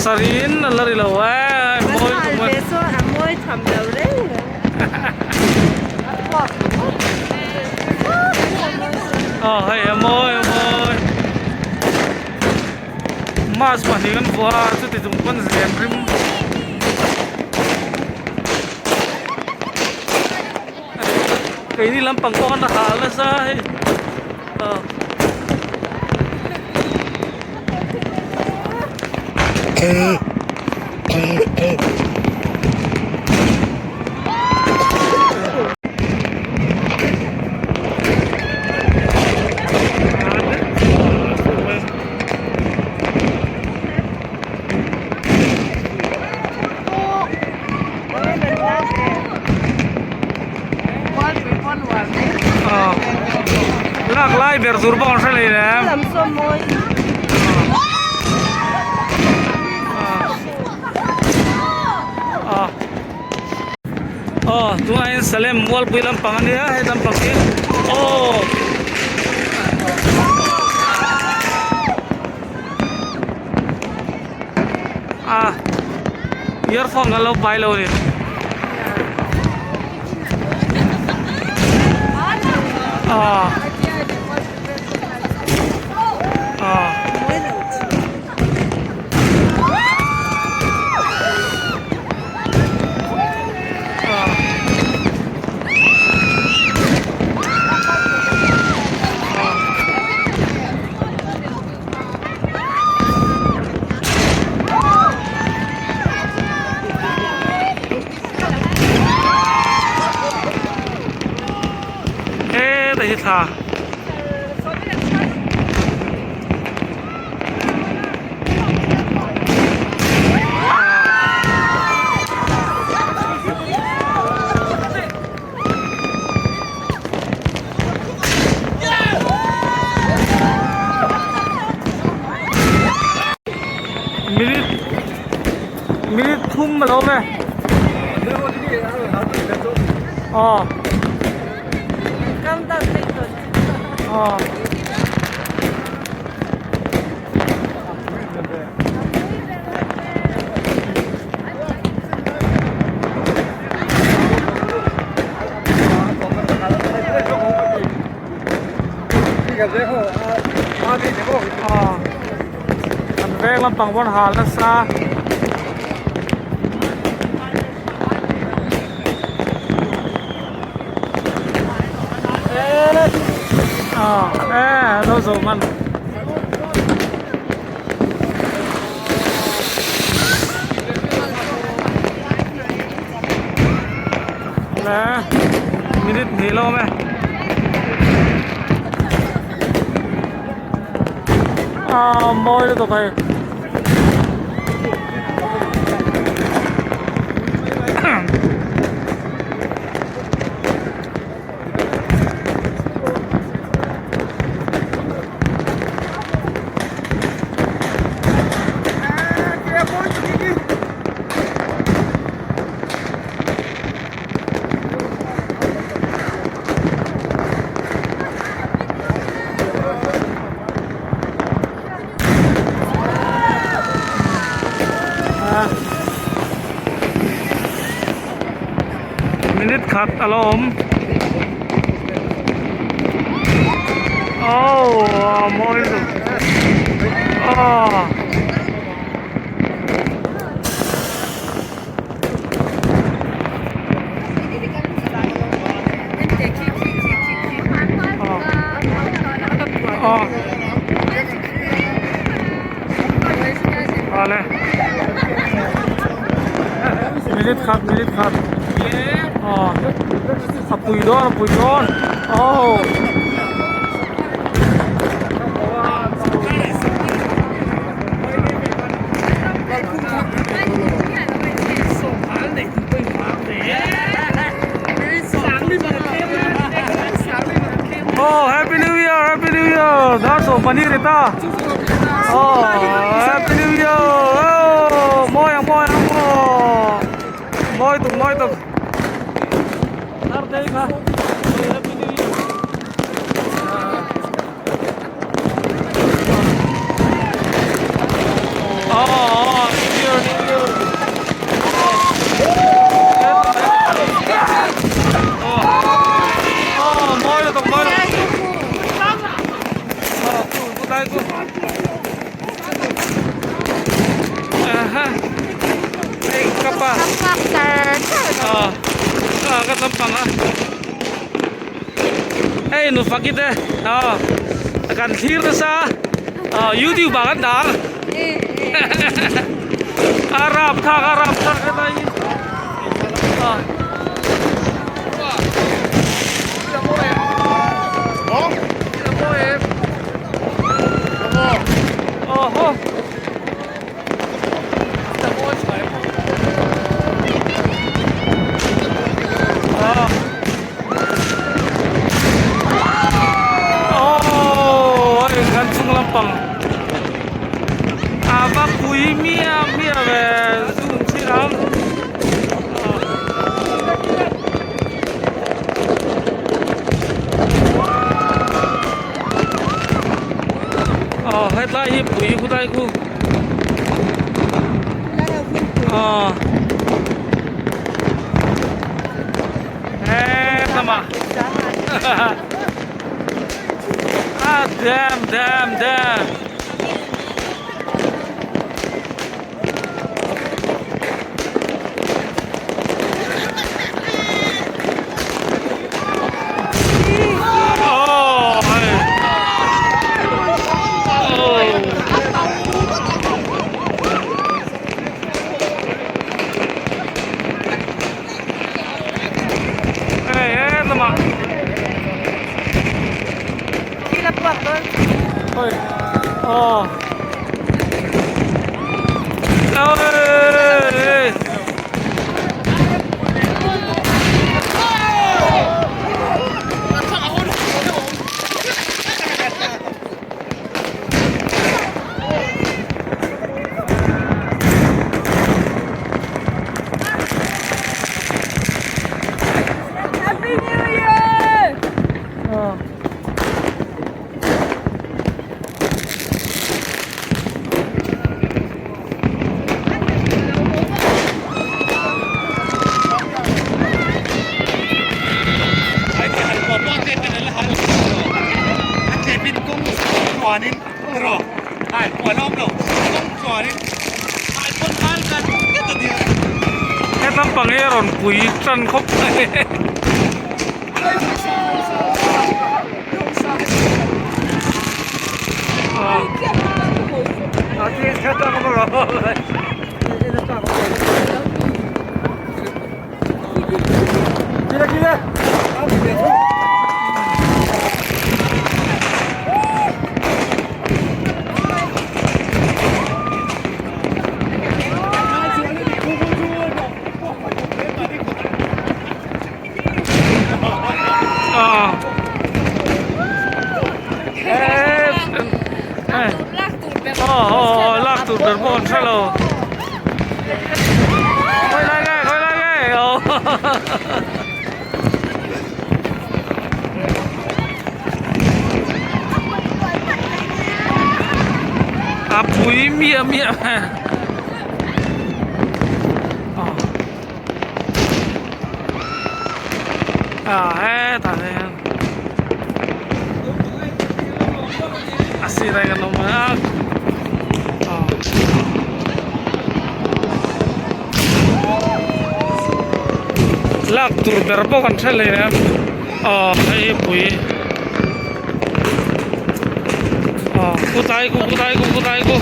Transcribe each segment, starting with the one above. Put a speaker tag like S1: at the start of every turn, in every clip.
S1: Pasarih in a la ri lo e mawi
S2: lutuk mai. A mawi tham lo reng reng.
S1: Aw hei a mawi a mawi. Mask pahnih kan vuah a chuti chung pawn zem rim. Keini lampang pawh khan a hal nasa hei aw. Lak lai ber tur pawh an hre lei lem. Aw tunah hian Salem Mualpui lampang a nia he lampang hi aw. A earphone kan lo pai lo ni. Ah. Ah. He ta hi thla. Minute minute thum a lo awm e aw aw. An veng lampang pawn hal nasa. E lo zo man. Le minute hnih lo awm e. A mawi lutuk hei. Minute khat a lo awm. Oh a mawi lutuk aw. Vale. Minute khat minute khat. Aw. A pui dawn a pui dawn. Aw. Oh, Happy New Year, Happy New Year. Dar so paneer ita. Oh, Happy New Year. Oh, moi ang moi ang mo. Moi tuk moi tuk. Dar dei kha. Happy New Year. Oh, oh. pa. Aw ka lampang a hei nu faki te aw kan thlir nasa aw youtube ah kan dah ang a rap thlak a rap thlak helai hi aw. Kan chung lampang a va pui miah miah ve zoom chhin ang. Aw hetlai hi pui khawtlai khu aw hetlama ah damn damn damn.
S2: Happy New Year!
S1: He lampang hi a rawn pui tan khawp mai. Lak tur ber pawh an hre lo khawi lai nge khawi lai nge aw a pui miah miah Ah hetah hian a sirah hian an awm a aw lak tur ber pawh kan hre leh a aw hei hi pui aw khawtlai khu khawtlai khu khawtlai khu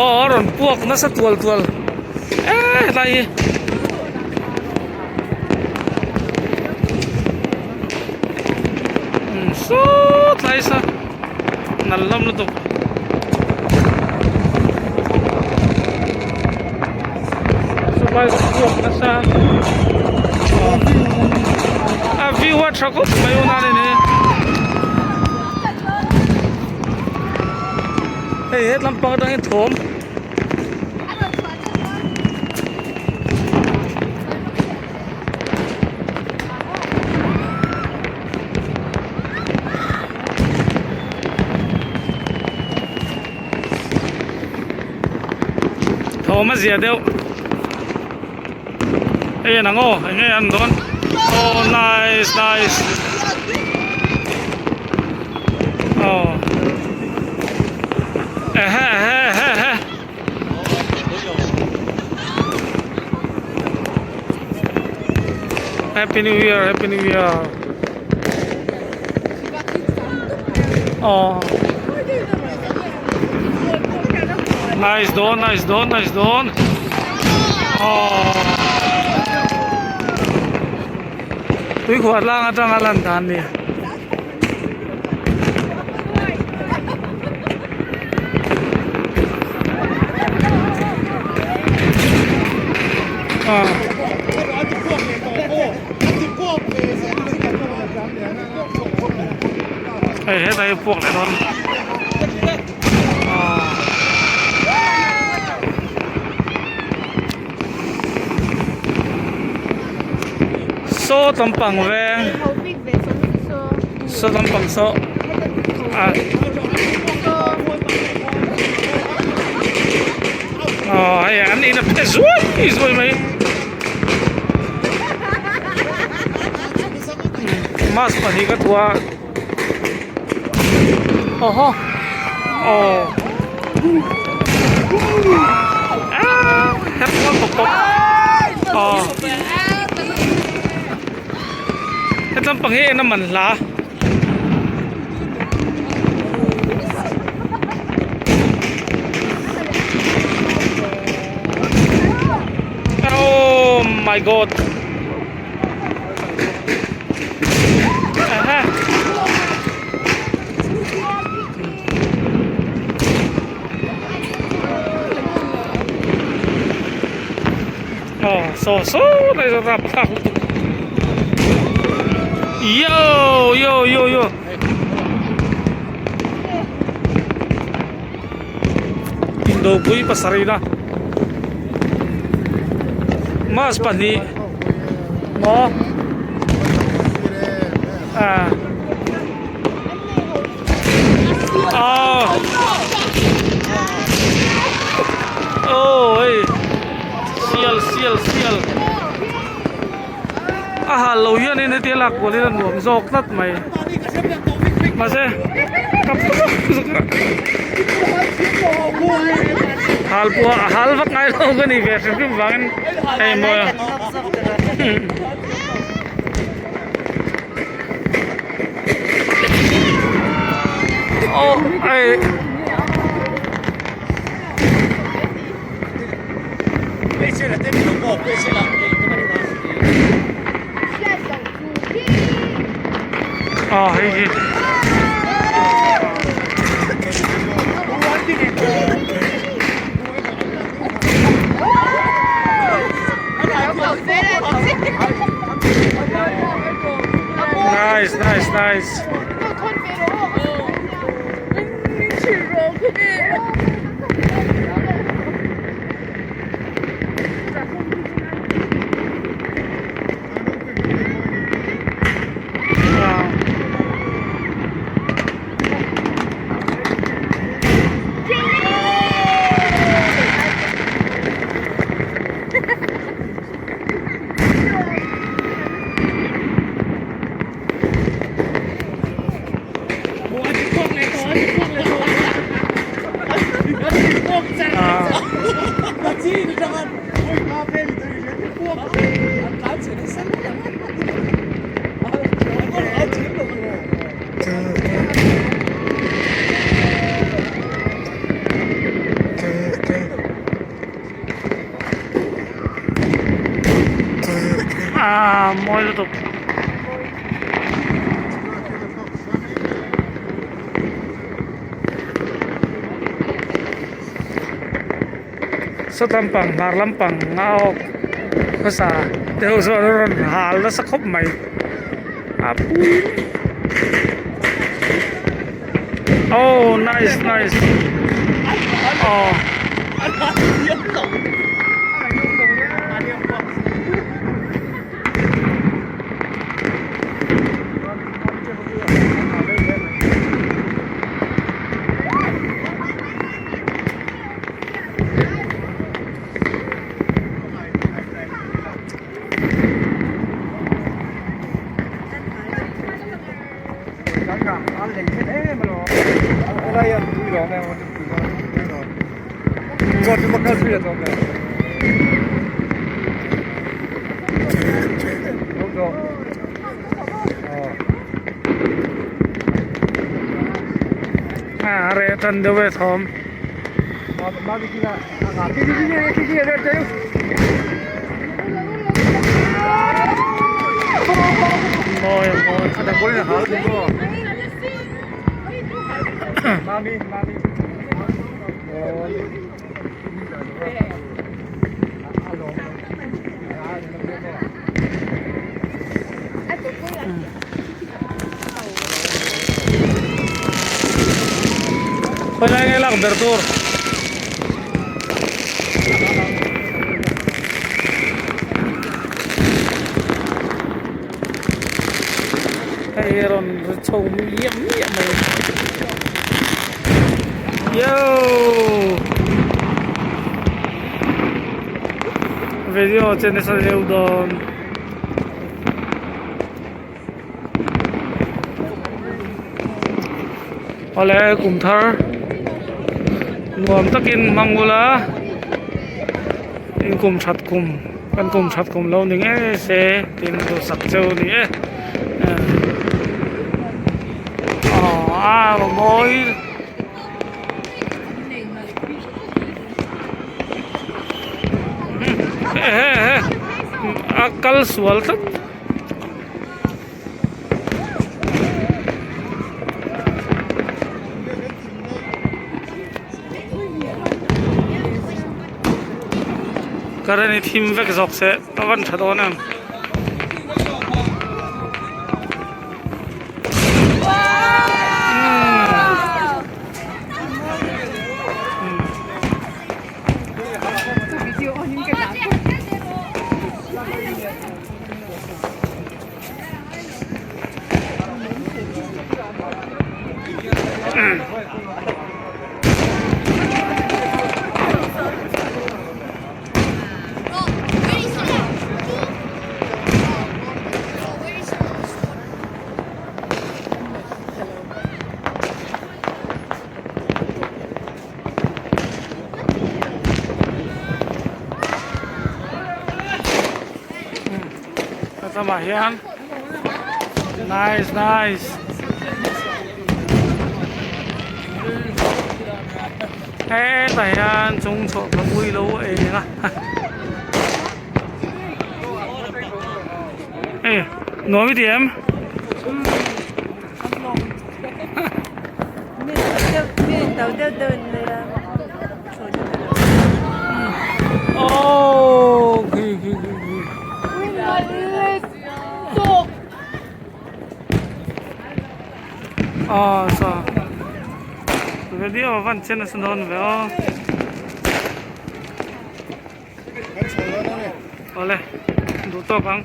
S1: aw a rawn puak nasa tual tual. Eee helai hi umm sawt lai sa nal hlawm lutuk chulai chhuak nasa a view a tha khawp mai u nan ini hei hetlam pang atangin thawm. Thawm a zia deuh hei an ang aw eng nge an dawn aw nice nice aw ehe ehe ehe ehe. Happy New Year Happy New Year aw nice dawn nice dawn nice dawn aw tuikhuah tlang atanga lan dan a ni. Hei hetah hi puak leh dawn Saw lampang veng saw lampang saw ah aw hei an in a phe zuai zuai mai mask pahnih ka tuah a aw haw aw aaa hep kual pawp pawp aw hetlai pang hi en a man hla. Oh my god. Aha. Oh, so so này rồi rạp thẳng. Yo yo yo yo. Indopui pasarih na mass pahnih maw ah aw aw hei sial sial sial a hal lo hian in hetia lak kual in a nuam zawk tlat mai. Mahse hal pawh a hal vak ngai lo ka ni ve hrim hrim vangin hei mawi a. Aw ai. Aw hei hi. Nice nice nice. Ah mawi lutuk. Saw lampang hmar lampang a awk hmasa te ho chuan an rawn hal nasa khawp mai a pui oh nice nice aw. A reh tan deuh e thawm. Mawi mawi. Khawilai nge lak ber tur? Hei hi rawn ri chho miam miam mai. Yo! Video che nasa deuh dawn. Awle kum thar nuam takin hmang ula in kum that kum kan kum that kum lo ni ngei se tin duhsak cheu a ni e aw a mawi. A kal sual tlat. Current hi thim vek zawk se a van tha dawn em. Lamah hian nice nice hetah hian chung chhuah ka pui lo eng a hei nuam i ti em? Oh, khi khi khi khi. Ah, sa. Video van chen a dawn ve aw. Awle, duh tawk ang.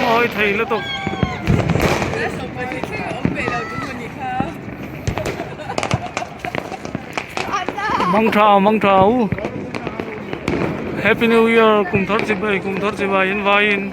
S1: Mawi thei lutuk. Mang tha mang tha u. Happy New Year kum thar chibai kum thar chibai in vaiin.